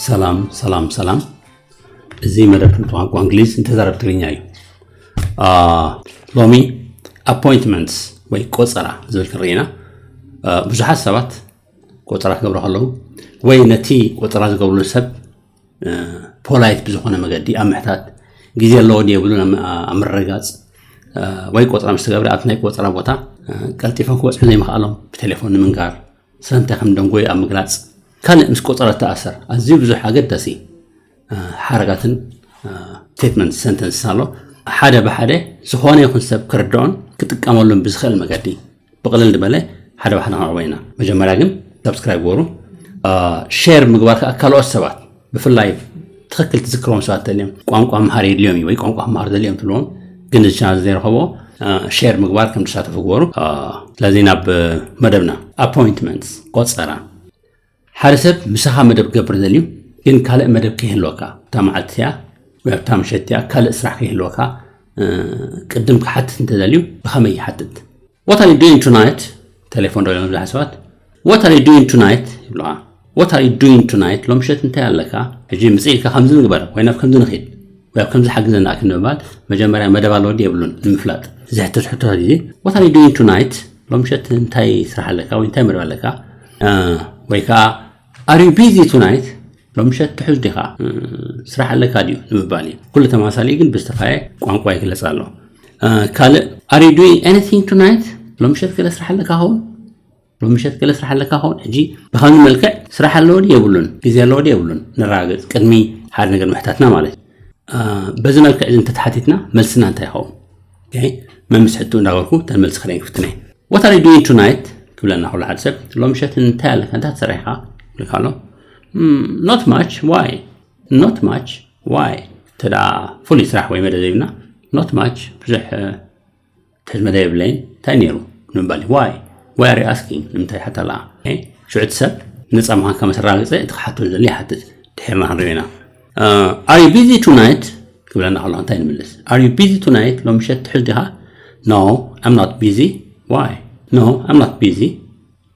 ሰላም ሰላም ሰላም። እዚ መደብ ትምህርቲ ቋንቋ እንግሊዝ ንተዛረብ ትግርኛ እዩ። ሎሚ ኣፖይንትመንትስ ወይ ቆፀራ ዝብል ክንርኢ ኢና። ብዙሓት ሰባት ቆፀራ ክገብሩ ከለዉ ወይ ነቲ ቆፀራ ዝገብርሉ ሰብ ፖላይት ብዝኾነ መገዲ ኣብ ምሕታት፣ ግዜ ኣለዎ ድዩ የብሉን ኣብ ምርግጋፅ፣ ወይ ቆፀራ ምስ ተገብረ ኣብቲ ናይ ቆፀራ ቦታ ቀልጢፎም ክበፅሑ ዘይምኽኣሎም ብቴሌፎን ንምንጋር፣ ስለምንታይ ከም ደንጎዩ ኣብ ምግላፅ፣ ካልእ ምስ ቆፀራ ዝተኣሰር ኣዝዩ ብዙሕ ኣገዳሲ ሓረጋትን ስቴትመንት ሰንተንስ ኣሎ። ሓደ ብሓደ ዝኾነ ይኹን ሰብ ክርድኦን ክጥቀመሉን ብዝኽእል መገዲ ብቕልል ዝበለ ሓደ ብሓደ ከነቕርቦ ኢና። መጀመርያ ግን ሳብስክራይብ ግበሩ። ሼር ምግባር ከዓ ካልኦት ሰባት፣ ብፍላይ ትኽክል ትዝክሮም ሰባት ተልዮም ቋንቋ ምሃር የድልዮም እዩ ወይ ቋንቋ ክምሃር ዘድልዮም ትብልዎም፣ ግን እዚ ቻናል ዘይረኸብዎ ሼር ምግባር ከም ዝሳተፉ ግበሩ። ስለዚ ናብ መደብና። ኣፖይንትመንትስ ቆፀራ። ሓደ ሰብ ምሳኻ መደብ ክገብር ደልዩ ግን ካልእ መደብ ከይህልወካ፣ እታ መዓልቲ እቲኣ ወይ ኣብታ ምሸት እቲኣ ካልእ ስራሕ ከይህልወካ ቅድም ክሓትት እንተደልዩ ብኸመይ ይሓትት? What are you doing tonight? ቴሌፎን ደውሎም ብዙሓት ሰባት What are you doing tonight? ይብሉኻ። What are you doing tonight? ሎም ምሸት እንታይ ኣለካ? ሕጂ ምጽእ ኢልካ ከምዚ ንግበር ወይ ናብ ከምዚ ንኺድ ወይ ኣብ ከምዚ ሓግዘና ኣክ ንምባል መጀመርያ መደብ ኣለዎ ድዩ የብሉን ንምፍላጥ ዝሕተት ሕቶታት ግዜ What are you doing tonight? ሎም ምሸት እንታይ ስራሕ ኣለካ ወይ እንታይ መደብ ኣለካ? ወይ ከዓ Are you busy tonight? ሎም ምሸት ትሑዝ ዲኻ? ስራሕ ኣለካ ድዩ ንምባል እዩ። ኩሉ ተማሳሊ ግን ብዝተፋየ ቋንቋ ይግለጽ ኣሎ። ካልእ Are you doing anything tonight? ሎም ምሸት ገለ ስራሕ ኣለካ ኸውን? ሎም ምሸት ገለ ስራሕ ኣለካ ኸውን? ሕጂ ብኸምዚ መልክዕ ስራሕ ኣለዎ ድዩ የብሉን፣ ግዜ ኣለዎ ድዩ የብሉን ነረጋግጽ ቅድሚ ሓደ ነገር ምሕታትና ማለት እዩ። በዚ መልክዕ እዚ እንተተሓቲትና መልስና እንታይ ይኸውን? መምስ ሕቱ እንዳበልኩ ተን መልሲ ክረይ ክፍትነ What are you doing tonight? ክብለና ከሎ ሓደ ሰብ ሎም ምሸት እንታይ ኣለካ እንታይ ትሰርሕ ኢኻ? ክብለካ ኣሎ Not much. Why? Not much. Why? እንተ ደኣ ፍሉይ ስራሕ ወይ መደብ ዘይብልና not much ብዙሕ ትሕት መደብ የብለይን እንታይ ነይሩ ንምባል እዩ። Why? Why are you asking? ንምንታይ ሓታ ኣለኣ? ሽዑ እቲ ሰብ ነፃ ምዃንካ መሰራግፀ እቲ ክሓቶ ዝደሊ ይሓትት ድሒርና ክንሪኦ ኢና። Are you busy tonight? ክብለና ከሎ እንታይ ንምልስ? Are you busy tonight? ሎም ምሸት ትሕዝ ዲኻ? No, I'm not busy. Why? No, I'm not busy.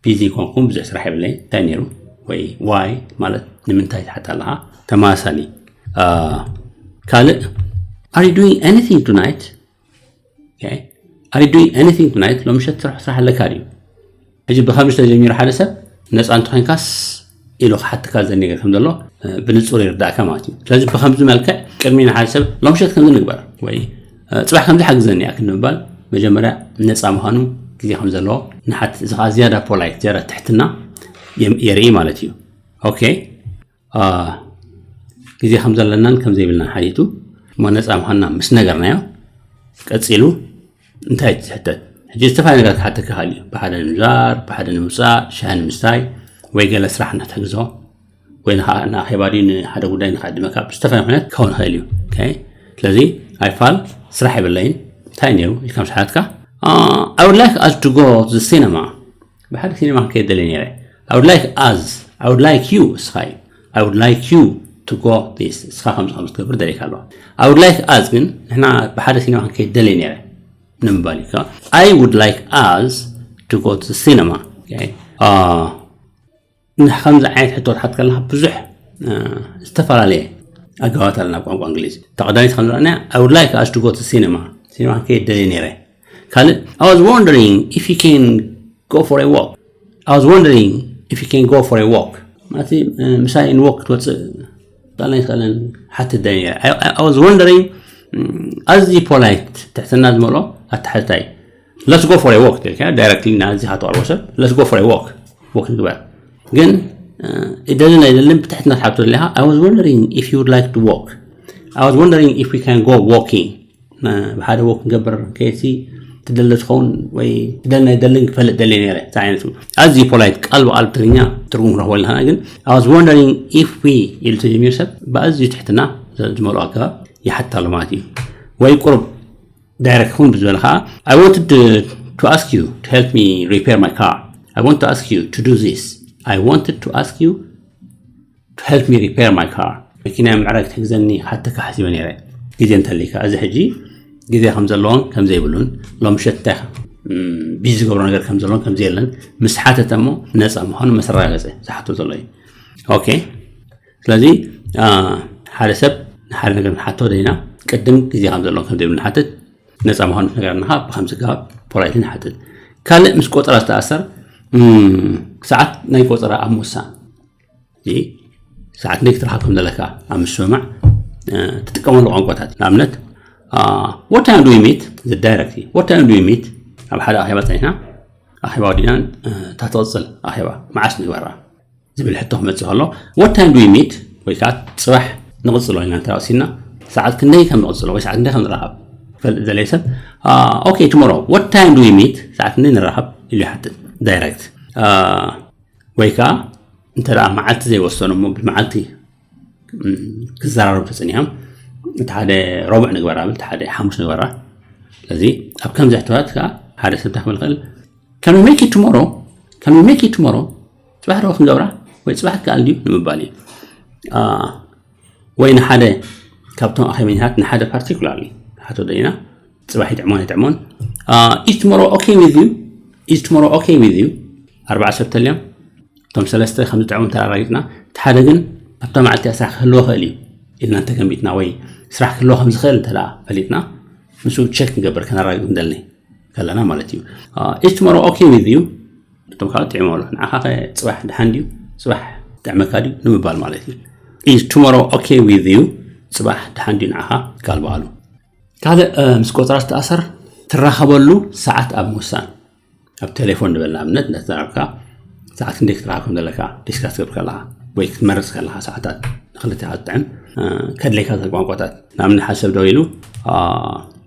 ቢዚ ኮንኩም ብዙሕ ስራሕ የብለይ እንታይ ነይሩ ወይ ዋይ ማለት ንምንታይ ትሓት ኣለኻ? ተመሳሳሊ ካልእ Are you doing anything tonight? Are you doing anything tonight? ሎም ምሸት ስራሕ ስራሕ ኣለካ ድዩ? ሕጂ ብከምዚ ተጀሚሩ ሓደ ሰብ ነፃ እንተኮንካስ ኢሉ ክሓትካ ዘ ነገር ከም ዘሎ ብንፁር ይርዳእካ ማለት እዩ። ስለዚ ብከምዚ መልክዕ ቅድሚ ንሓደ ሰብ ሎም ምሸት ከምዚ ንግበር ወይ ፅባሕ ከምዚ ሓግዘኒ እያ ክንምባል መጀመርያ ነፃ ምዃኑ ግዜ ከም ዘለዎ ንሓትት። እዚ ከዓ ዝያዳ ፖላይት ዝያዳ ትሕትና የርኢ ማለት እዩ። ኦኬ ግዜ ከም ዘለናን ከም ዘይብልናን ሓቲቱ እሞ ነፃ ምዃንና ምስ ነገርናዮ ቀፂሉ እንታይ ትሕተት? ሕጂ ዝተፈላለዩ ነገር ክሓተካ ይኽእል እዩ። ብሓደ ንምዛር፣ ብሓደ ንምውፃእ፣ ሻሂ ንምስታይ ወይ ገለ ስራሕ ንክትሕግዞ ወይ ንኣኼባ ድዩ ንሓደ ጉዳይ ንክዕድመካ ብዝተፈላለየ ኩነት ክኸውን ይኽእል እዩ። ስለዚ ኣይፋል ስራሕ የብለይን እንታይ ነይሩ ኢልካ ምስ ሓተትካ I would like us to go to the cinema ብሓደ ሲኔማ ክንከይድ ደልየ ነይረ። I would like us I would like you እስኻ እዩ I would like you to go this እስኻ ከምዚ ከም ክትገብር ደልየካ ኣለዋ። I would like us ግን ንሕና ብሓደ ሲኔማ ክንከይድ ደልየ ነይረ ንምባል እዩ። I would like us to go to the cinema። ንከምዚ ዓይነት ሕቶ ክትሓት ከለካ ብዙሕ ዝተፈላለየ ኣገባባት ኣለና ቋንቋ እንግሊዝ። እታ ቀዳመይቲ ከም ዝረኣናያ I would like us to go to cinema ሲኔማ ክንከይድ ደልየ ነይረ። ካልእ I was wondering if you can go for a walk I was wondering if you can go for a walk ማለት ምሳይ ንወክ ክትወፅእ ጣልና ይኽእለን ሓትት ደልየ ነይረ። I was wondering ኣዝዩ ፖላይት ትሕትና ዝመልኦ ኣተሓትታ እዩ። Let's go for a walk ትብል ዳይረክትሊ ናዚ ካተዋርቦ ሰብ let's go for a walk ወክ ንግበር ግን ይደልን ኣይደልን ብትሕትና ትሓቶ ዘለኻ I was wondering if you would like to walk I was wondering if we can go walking ብሓደ ወክ ንገብር ከየሲ ትደሊ ትኸውን ወይ ትደልን ኣይደልን ክፈልጥ ደልየ ነይረ። እዚ ዓይነት ኣዝዩ ፖላይት ቃል ብቃል ትግርኛ ትርጉም ክረኽቦ ኣለና ግን I was wondering if we ኢሉ ተጀሚሩ ሰብ ብኣዝዩ ትሕትና ዝመልኦ ኣገባብ ይሓትት ኣሎ ማለት እዩ። ወይ ቁሩብ ዳይረክት ክውን ብዝበለ ከዓ I wanted to ask you to help me repair my car I want to ask you to do this I wanted to ask you to help me repair my car መኪናይ ምዕራይ ክትሕግዘኒ ክሓተካ ሓሲበ ነይረ ግዜ እንተልይካ እዚ ሕጂ ግዜ ከም ዘለዎን ከም ዘይብሉን ሎም ምሸት እንታይ ቢዚ ዝገብሮ ነገር ከም ዘለዎን ከም ዘየለን ምስ ሓተተ እሞ ነፃ ምዃኑ መሰረጋገፀ ዝሓቶ ዘሎ እዩ። ኦኬ ስለዚ ሓደ ሰብ ንሓደ ነገር ንሓቶ ደይና ቅድም ግዜ ከም ዘሎ ከም ዘይብል ንሓትት፣ ነፃ ምዃኑ ነገርና ብከምዚ ገባብ ፖላይትሊ ንሓትት። ካልእ ምስ ቆፀራ ዝተኣሰር፣ ሰዓት ናይ ቆፀራ ኣብ ምውሳን፣ ሰዓት ንክትረኸብ ከም ዘለካ ኣብ ምስምማዕ ትጥቀመሉ ቋንቋታት። ንኣብነት what time do we meet? ዝዳይረክት what time do we meet? ኣብ ሓደ ኣኼባ ፀኒሕና ኣኼባ ወዲና፣ እታ ትቕፅል ኣኼባ መዓስ ንግበራ ዝብል ሕቶ ክመፅእ ከሎ what time do we meet? ወይ ከዓ ፅባሕ ንቕፅሎ ኢልና እንተወሲና፣ ሰዓት ክንደይ ከም ንቕፅሎ ወይ ሰዓት ክንደይ ከም ንራኸብ ፈልጥ ዘለ ሰብ okay tomorrow what time do we meet? ሰዓት ክንደይ ንራኸብ ኢሉ ይሓትት ዳይረክት። ወይ ከዓ እንተ መዓልቲ ዘይወሰኑ እሞ ብመዓልቲ ክዘራረቡ ተፀኒሖም፣ እቲ ሓደ ረቡዕ ንግበራ ብል፣ እቲ ሓደ ሓሙስ ንግበራ። ስለዚ ኣብ ከምዚ ሕቶታት ከዓ ሓደ ሰብ እንታይ ክብል ይኽእል? Can we make it tomorrow? Can we make it tomorrow? ፅባሕ ዶ ክንገብራ ወይ ፅባሕ ክከኣል ድዩ ንምባል እዩ። ወይ ንሓደ ካብቶም ኣኼበኛታት ንሓደ ፓርቲኩላርሊ ሓቶ ደይና ፅባሕ ይጥዕሞን ይጥዕሞን is tomorrow okay with you? Is tomorrow okay with you? ኣርባዓ ሰብ ተልዮም እቶም ሰለስተ ከም ዝጥዕሙ እንተ ኣረጋጊፅና፣ እቲ ሓደ ግን ኣብታ መዓልቲ ስራሕ ክህልዎ ክእል እዩ ኢልና እንተገሚትና ወይ ስራሕ ክህልዎ ከም ዝኽእል እንተ ፈሊጥና፣ ንሱ ቸክ ክንገብር ከነረጋግፅ ንደሊ ከለና ማለት እዩ። Is tomorrow okay with you? እቶም ካልኦት ጥዕሞ ኣሎ ንዓኻ ከ ፅባሕ ድሓን ድዩ? ፅባሕ ጥዕመካ ድዩ ንምባል ማለት እዩ። Is tomorrow okay with you? ፅባሕ ድሓን ድዩ ንዓኻ? ካልበኣሉ ካልእ ምስ ቆፅራ ዝተኣሰር ትራኸበሉ ሰዓት ኣብ ምውሳን፣ ኣብ ቴሌፎን ንበል ንኣብነት እንዳተዛረብካ ሰዓት ክንደይ ክትረኸብ ከም ዘለካ ዲስካስ ትገብር ከለካ ወይ ክትመርፅ ከለካ ሰዓታት ንክልተ ክትጥዕም ከድለይካ ዝኽእል ቋንቋታት። ንኣብነት ሓደ ሰብ ደው ኢሉ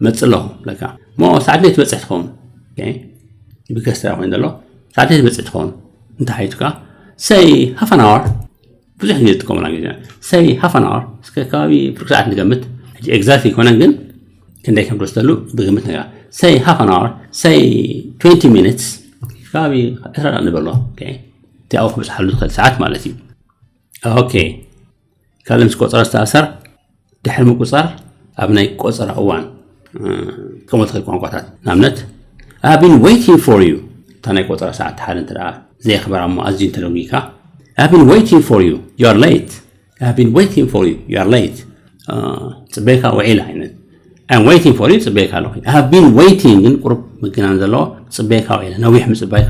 መፅ ኣለኹ ለካ እሞ ሰዓት ናይ ትበፅሕ ትኸውን ብገስታ ኮይኑ ዘሎ ሰዓት ናይ ትበፅሕ ትኸውን እንታይ ሓይቱካ ሰይ ሃፍ ኣን ኣወር ብዙሕ ግዜ ዝጥቀሙላ ግዜ ሰይ ሃፍ ኣን ኣወር እስከ ከባቢ ፍርቂ ሰዓት ንገምት። ሕጂ ኤግዛክት ኣይኮነን ግን ክንደይ ከም ዝወስደሉ ብግምት ነገር ሰይ ሃፍ ኣን ኣወር ሰይ ትዌንቲ ሚኒትስ ከባቢ ዕስራ ደቂቕ ንበሎ እቲኣው ክበፅሓሉ ዝኽእል ሰዓት ማለት እዩ። ኦኬ ካልእ ምስ ቆፀራ ዝተኣሰር ድሕሪ ምቁፃር ኣብ ናይ ቆፀራ እዋን ክጥቀመሉ ትኽእል ቋንቋታት ንኣብነት I've been waiting for you እታ ናይ ቆፀራ ሰዓት ሓደ እንተ ዘይኽበራ እሞ ኣዝዩ እንተደጉካ I've been waiting for you you are late I've been waiting for you you are late ፅበይካ ውዒለ ዓይነት I'm waiting for you ፅበይካ ኣለኹ I've been waiting ግን ቁሩብ ምግናን ዘለዎ ፅበይካ ውዒለ ነዊሕ ምፅባይካ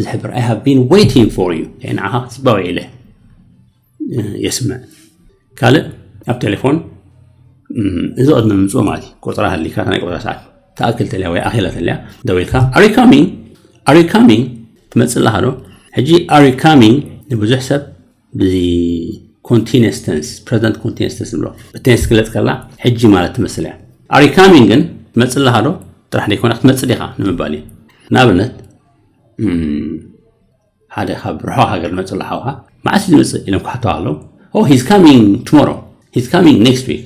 ዝሕብር I have been waiting for you ንዓኻ ክፅበ ውዒለ የስምዕ ካልእ ኣብ ቴሌፎን እዚ ቅድሚ ምምፅኡ ማለት እዩ ቆፀራ ሃሊካ ናይ ቆፀራ ሰዓት ትኣክል ተልያ ወይ ኣኺላ ተልያ ደዊልካ are you coming are you coming ትመፅእ ኣለኻ ዶ ሕጂ are you coming ንብዙሕ ሰብ ብዚ continuous tense present continuous tense ንብሎ ብ tense ክግለፅ ከላ ሕጂ ማለት ትመስል እያ are you coming ግን ትመፅእ ኣለኻ ዶ ጥራሕ ዘይኮነ ክትመፅእ ዲኻ ንምባል እዩ ንኣብነት ሓደ ካብ ርሑቕ ሃገር ዝመፅእ ኣሎ ሓውካ መዓስ እዩ ዝመፅእ ኢሎም ክሓተዋ ኣለዉ oh he's coming tomorrow he's coming next week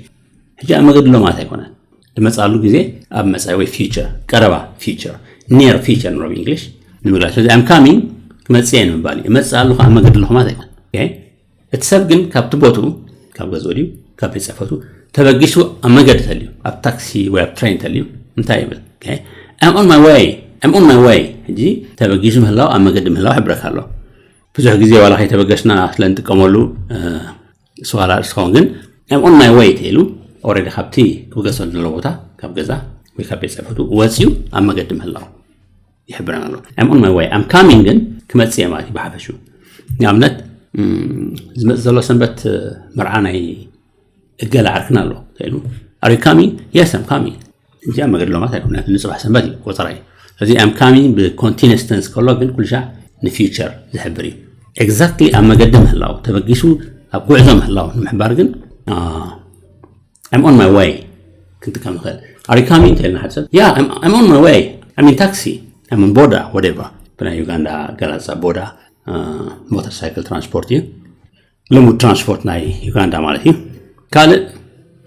ሕጂ ኣብ መገዲ ኣሎ ማለት ኣይኮነን ዝመፅኣሉ ግዜ ኣብ መፃኢ ወይ future ቀረባ future near future ንብሎ ብእንግሊሽ ንምግላፅ ስለዚ I'm coming ክመፅእ እየ ንምባል እዩ እመፅእ ኣለኹ ኣብ መገዲ ኣለኹ ማለት ኣይኮነን እቲ ሰብ ግን ካብቲ ቦትኡ ካብ ገዝኡ ድዩ ካብ ቤት ፅሕፈቱ ተበጊሱ ኣብ መገዲ ተልዩ ኣብ ታክሲ ወይ ኣብ ትሬን ተልዩ እንታይ ይብል I'm on my way I'm on my way ሕጂ ተበጊሱ ምህላው ኣብ መገዲ ምህላው ሕብረካ ኣሎ ብዙሕ ግዜ ዋላ ከይተበገስና ስለ ንጥቀመሉ ስዋላ ስኸውን ግን I'm on my way ተይሉ already ካብቲ ክብገሰሉ ዘለዎ ቦታ ካብ ገዛ ወይ ካብ ቤት ፅሕፈቱ ወፅዩ ኣብ መገዲ ምህላው ይሕብረና ኣሎ I'm on my way I'm coming ግን ክመፅእ እየ ማለት እዩ ብሓፈሹ ንኣብነት ዝመፅእ ዘሎ ሰንበት መርዓ ናይ እገለ ዓርክና ኣሎ ተይሉ are you coming yes I'm coming እንጂ ኣብ መገዲ ኣሎ ማለት ኣይኮነ ንፅባሕ ሰንበት እዩ ቆፀራ እዩ ስለዚ I'm coming ብ continuous tense ከሎ ግን ኩሉ ሻዕ ን future ዝሕብር እዩ exactly ኣብ መገዲ ምህላው ተበጊሱ ኣብ ጉዕዞ ምህላው ንምሕባር ግን I'm on my way ክንጥቀም ንኽእል are you coming እንተልና ሓደ ሰብ yeah I'm, I'm on my way I'm in taxi I'm on boda whatever ብናይ ዩጋንዳ ገላፃ ቦዳ ሞተር ሳይክል ትራንስፖርት እዩ ልሙድ ትራንስፖርት ናይ ዩጋንዳ ማለት እዩ ካልእ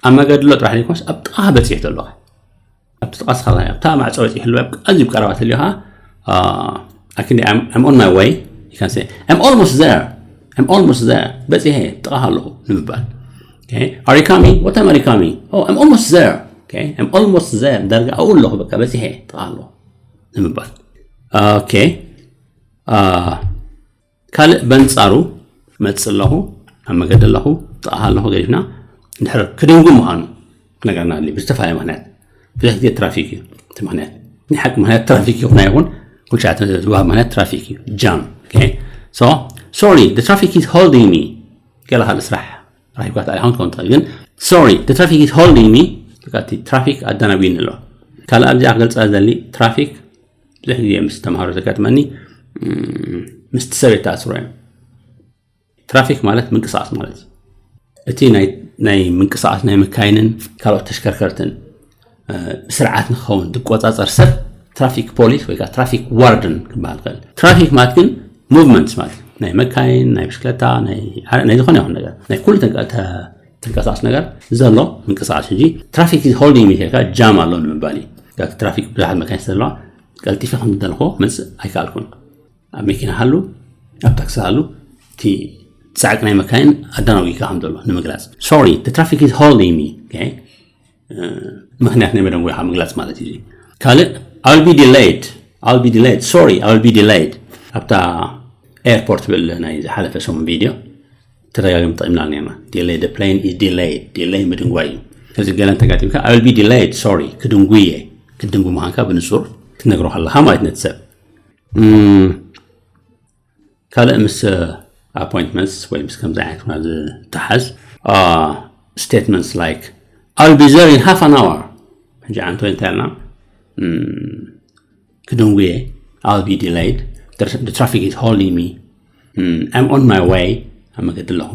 ኣብ መገዲ ኣሎ ጥራሕ ዘይኮነስ ኣብ ጥቓ በፂሕ ዘለኻ ኣብቲ ጥቓ ስኻ ኣብታ ማዕፀ በፂሕ ኣለዋ ኣዝዩ ቀረባ ተልዮ ከዓ ኣክንዲ I'm on my way I'm almost there I'm almost there በፂሐ ጥቓ ኣለኹ ንምባል are you coming what time are you coming oh I'm almost there I'm almost there ዳርጋ ኣብኡ ኣለኹ በቃ በፂሐ ጥቓ ኣለኹ ንምባል okay ካልእ በንፃሩ መፅእ ኣለኹ ኣብ መገዲ ኣለኹ ጥቓ ኣለኹ ገዲፍና፣ እንድሕር ክድንጉ ምዃኑ ክነገርና ኣድልዩ። ብዝተፈላለየ ምኽንያት፣ ብዙሕ ግዜ ትራፊክ እዩ እቲ ምኽንያት። ናይ ሓቂ ምኽንያት ትራፊክ ይኹን ኣይኹን፣ ኩሉ ሻዕ ዝወሃብ ምኽንያት ትራፊክ እዩ። ጃም። Okay? So, sorry, the traffic is holding me. ገለ ካልእ ስራሕ ረኺብካ ትኣሊኻ ትኸውን ትኽእል፣ ግን sorry, the traffic is holding me፣ በቃ እቲ ትራፊክ ኣዳናጉይኒ ኣሎ። ካልእ ኣብዚኣ ክገልጻ ዘሊ፣ ትራፊክ ብዙሕ ግዜ ምስ ተምሃሮ ዘጋጥመኒ፣ ም፣ ምስቲ ሰብ የተኣስሮ እዮም። ትራፊክ ማለት ምንቅስቃስ ማለት እዩ። እቲ ናይ፣ ናይ ምንቅስቃስ ናይ መካይንን ካልኦት ተሽከርከርትን፣ እ፣ ብስርዓት ንክኸውን ዝቆጻጸር ሰብ ትራፊክ ፖሊስ ወይ ከዓ ትራፊክ ዋርድን ክበሃል ይኽእል። ትራፊክ ማለት ግን ሙቭመንትስ ማለት እዩ። ናይ መካይን፣ ናይ ብሽክለታ፣ ናይ፣ ናይ ዝኾነ ይኹን ነገር፣ ናይ ኩሉ ተንቀ-፣ ተ-፣ ተንቀሳቃሲ ነገር ዘሎ ምንቅስቃስ። ሕጂ ትራፊክ ኢዝ ሆልዲንግ ሚ ኢልካ ጃም ኣሎ ንምባል እዩ። ትራፊክ ብዙሓት መካይን ስለዘለዋ ቀልጢፈ ከም ዝደለኹ መጽእ ኣይከኣልኩን። ኣብ መኪና ሃሉ፣ ኣብ ታክሲ ሃሉ፣ እቲ ጻዕቂ ናይ መካይን ኣዳናጒካ ከም ዘሎ ንምግላጽ። Sorry, the traffic is holding me. Okay? እ፣ ምኽንያት ናይ መደንጎይኻ ምግላጽ ማለት እዩ። ካልእ፣ I'll be delayed. I'll be delayed. Sorry, I'll be delayed. ኣብታ ኤርፖርት ትብል ናይ ዝሓለፈ ሰሙን ቪድዮ ተደጋጋሚ ጠቒምና ነርና። Delay, the plane is delayed. ዲለይ ምድንጓይ እዩ። ስለዚ ገለ እንተጋጢምካ፣ I'll be delayed. Sorry, ክድንጉ እየ። ክትድንጉ ምዃንካ ብንጹር ክትነግሮ ከለኻ ማለት ነቲ ሰብ። እም፣ ካልእ ምስ ኣፖይንትመንትስ ወይ ምስ ከምዚ ዓይነት ኩነታት ዝተሓዝ፣ አ፣ statements like, I'll be there in half an hour. ሕጂ ኣንቶ እንታይ ኢልና? እም፣ ክድንጉየ፣ I'll be delayed. The, the traffic is holding me. እም፣ I'm on my way. ኣብ መገዲ ኣለኹ።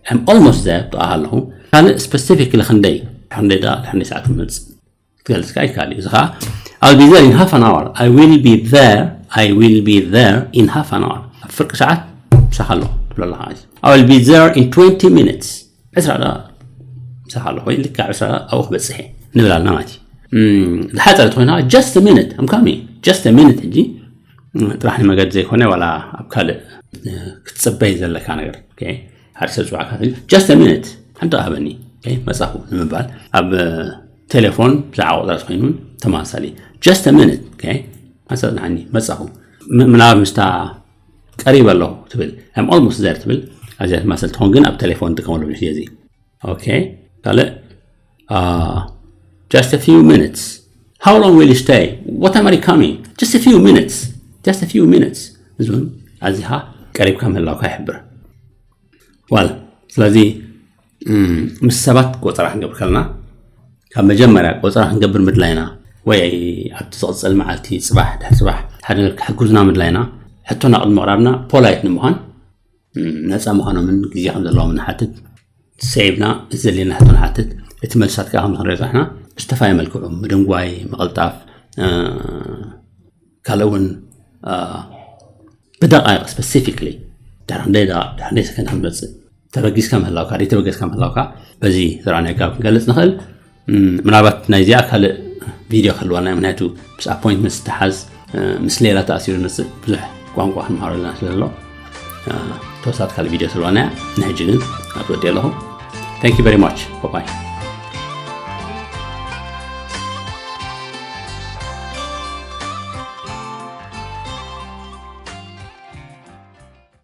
I'm almost there. ጥቓ ኣለኹ። ካልእ ስፐሲፊክሊ ክንደይ? ክንደይ ደኣ፣ ክንደይ ሰዓት ክመጽእ ክትገልጽ ከኣ ይከኣል እዩ። እዚ ከኣ፣ I'll be there in half an hour. I will be there. I will be there in half an hour. ኣብ ፍርቂ ሰዓት ምሳኻ ኣለኹ ትብሎ ኣለኻ ማለት እዩ። I will be there in twenty minutes. ዕስራ ደቂቕ ምሳኻ ኣለኹ ወይ ልክዕ ዕስራ ደቂቕ ኣብኡ ክበጽሕ እየ ንብል ኣለና ማለት እዩ። እም፣ ዝሓጸረት ኮይና፣ just a minute, I'm coming. Just a minute ሕጂ፣ እም፣ ጥራሕ ንመገዲ ዘይኮነ ዋላ ኣብ ካልእ፣ እ፣ ክትጽበይ ዘለካ ነገር። ኦኬ? ሓደ ሰብ ዝጽዋዕካ እንተልዩ፣ just a minute፣ ሓንቲ ደቂቕ ሃበኒ፣ ኦኬ፣ መጻኹ ንምባል፣ ኣብ፣ እ፣ ቴሌፎን ብዛዕባ ቆጸራ ኮይኑ ተመሳሳሊ፣ just a minute፣ ኦኬ፣ ሓንሳብ ጽንሓኒ፣ መጻኹ። ም-፣ ምናልባት ምስታ ቀሪበ ኣለኹ ትብል፣ I'm almost there ትብል፣ ኣዝያ ትማሰል ትኸውን፣ ግን ኣብ ቴሌፎን ንጥቀመሉ ብዙሕ ግዜ እዚ። ኦኬ፣ ካልእ፣ አ፣ just a few minutes። How long will you stay? What time are you coming? Just a few minutes. Just a few minutes። እዚ እውን ኣዚኻ ቀሪብካ ምህላውካ ይሕብር። ዋል፣ ስለዚ፣ እም፣ ምስ ሰባት ቆጸራ ክንገብር ከለና፣ ካብ መጀመርያ ቆጸራ ክንገብር ምድላይና፣ ወይ ኣብቲ ዝቕጽል መዓልቲ፣ ጽባሕ፣ ድሕሪ ጽባሕ፣ ሓደ ነገር ክሕግዙና ምድላይና፣ ሕቶና ቅድሚ ምቕራብና ፖላይት ንምዃን፣ እም፣ ነጻ ምዃኖምን ግዜ ከም ዘለዎም ንሓትት፣ ሰይብና፣ እዚ ዘድልየና ሕቶ ንሓትት፣ እቲ መልስታት ከኣ ከም ንኽንሪኦ ዝጸናሕና፣ ብዝተፈላለየ መልክዑ፣ ምድንጓይ፣ ምቕልጣፍ፣ እ፣ ካልእ እውን፣ እ፣ ብደቃይቕ ስፐሲፊክሊ፣ ድሕሪ ክንደይ ደቂቕ፣ ድሕሪ ክንደይ ሰከንድ ከም ዝመጽእ፣ ተበጊስካ ምህላውካ፣ ዘይተበገስካ ምህላውካ፣ በዚ ዝረኣናዮ ኣገባብ ክንገልጽ ንኽእል። እም፣ ምናልባት ናይዚኣ ካልእ ቪድዮ ክህልወና እዩ፣ ምኽንያቱ ምስ ኣፖይንትመንት ዝተሓዝ፣ እ፣ ምስ ሌላ ተኣሲሩ ዝመጽእ ብዙሕ ቋንቋ ክንመሃረሉ ስለ ዘሎ፣ እ፣ ተወሳኺ ካልእ ቪድዮ ክህልወና እያ። ንሕጂ ግን ኣብኡ ወዲኤ ኣለኹ። Thank you very much. Bye bye.